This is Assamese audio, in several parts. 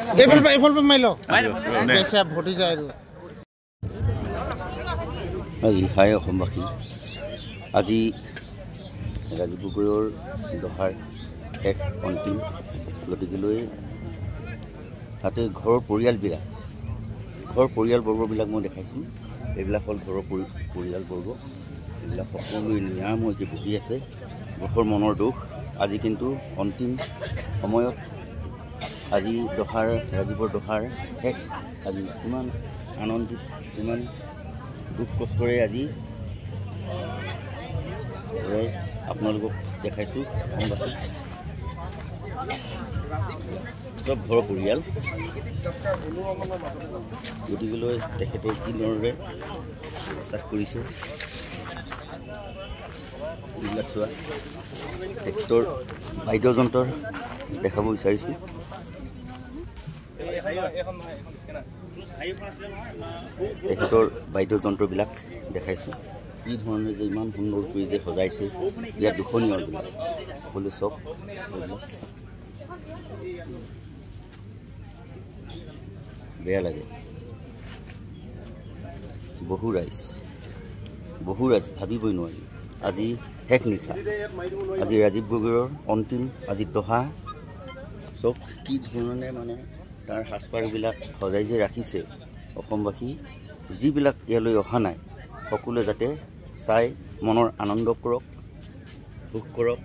এইফাল মাৰি লওঁ, ভটি যায়। আৰু আজি হাই অসমবাসী, আজি ৰাজীৱ গগৈৰ দহাৰ শেষ অন্তিম, গতিকেলৈ তাতে ঘৰৰ পৰিয়ালবিলাক, ঘৰৰ পৰিয়ালবৰ্গবিলাক মই দেখাইছোঁ। এইবিলাক হ'ল ঘৰৰ পৰিয়ালবৰ্গ, এইবিলাক সকলোৱে নিৰাময়কৈ বহি আছে। দুখৰ মনৰ দুখ আজি কিন্তু অন্তিম সময়ত আজি দহাৰ, ৰাজীৱৰ দহাৰ শেষ। আজি ইমান আনন্দিত, ইমান দুখ কষ্টৰে আজি আপোনালোকক দেখাইছোঁ। অসমবাসী চব ঘৰৰ পৰিয়াল, গতিকেলৈ তেখেতৰ কি ধৰণেৰে বিশ্বাস কৰিছে এইবিলাক চোৱা। তেখেতৰ বাদ্যযন্ত্ৰৰ দেখাব বিচাৰিছোঁ। তেখেতৰ বাদ্যযন্ত্ৰবিলাক দেখাইছোঁ, কি ধৰণে যে ইমান সুন্দৰকৈ যে সজাইছে। ইয়াত দুখনীয় এইবিলাক সকলো চব এইবিলাক বেয়া লাগে। বহু ৰাইজ, বহু ৰাইজ, ভাবিবই নোৱাৰি। আজি শেষ নিশা, আজি ৰাজীৱ গগৈৰ অন্তিম আজি দহা। চব কি ধৰণে মানে তাৰ সাজপাৰবিলাক সজাই যে ৰাখিছে। অসমবাসী যিবিলাক ইয়ালৈ অহা নাই, সকলোৱে যাতে চাই মনৰ আনন্দ কৰক, সুখ কৰক।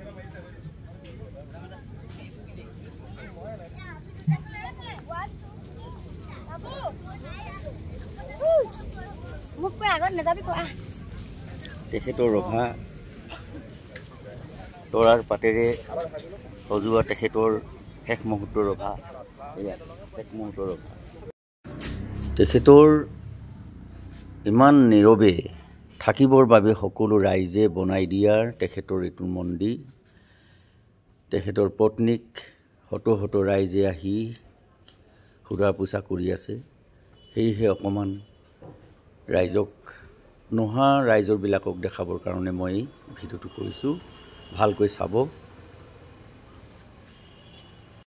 তেখেতৰ ৰভা তৰাৰ পাতেৰে সজোৱা তেখেতৰ শেষ মুহূৰ্তৰ ৰভা, এয়া শেষ মুহূৰ্তৰ ৰভা। তেখেতৰ ইমান নীৰৱে থাকিবৰ বাবে সকলো ৰাইজে বনাই দিয়াৰ তেখেতৰ এইটো মন্দিৰ। তেখেতৰ পত্নীক শত শত ৰাইজে আহি সোধা পোছা কৰি আছে। সেয়েহে অকণমান ৰাইজক, নোহা ৰাইজৰবিলাকক দেখাবৰ কাৰণে মই ভিডিঅ'টো কৰিছোঁ। ভালকৈ চাব।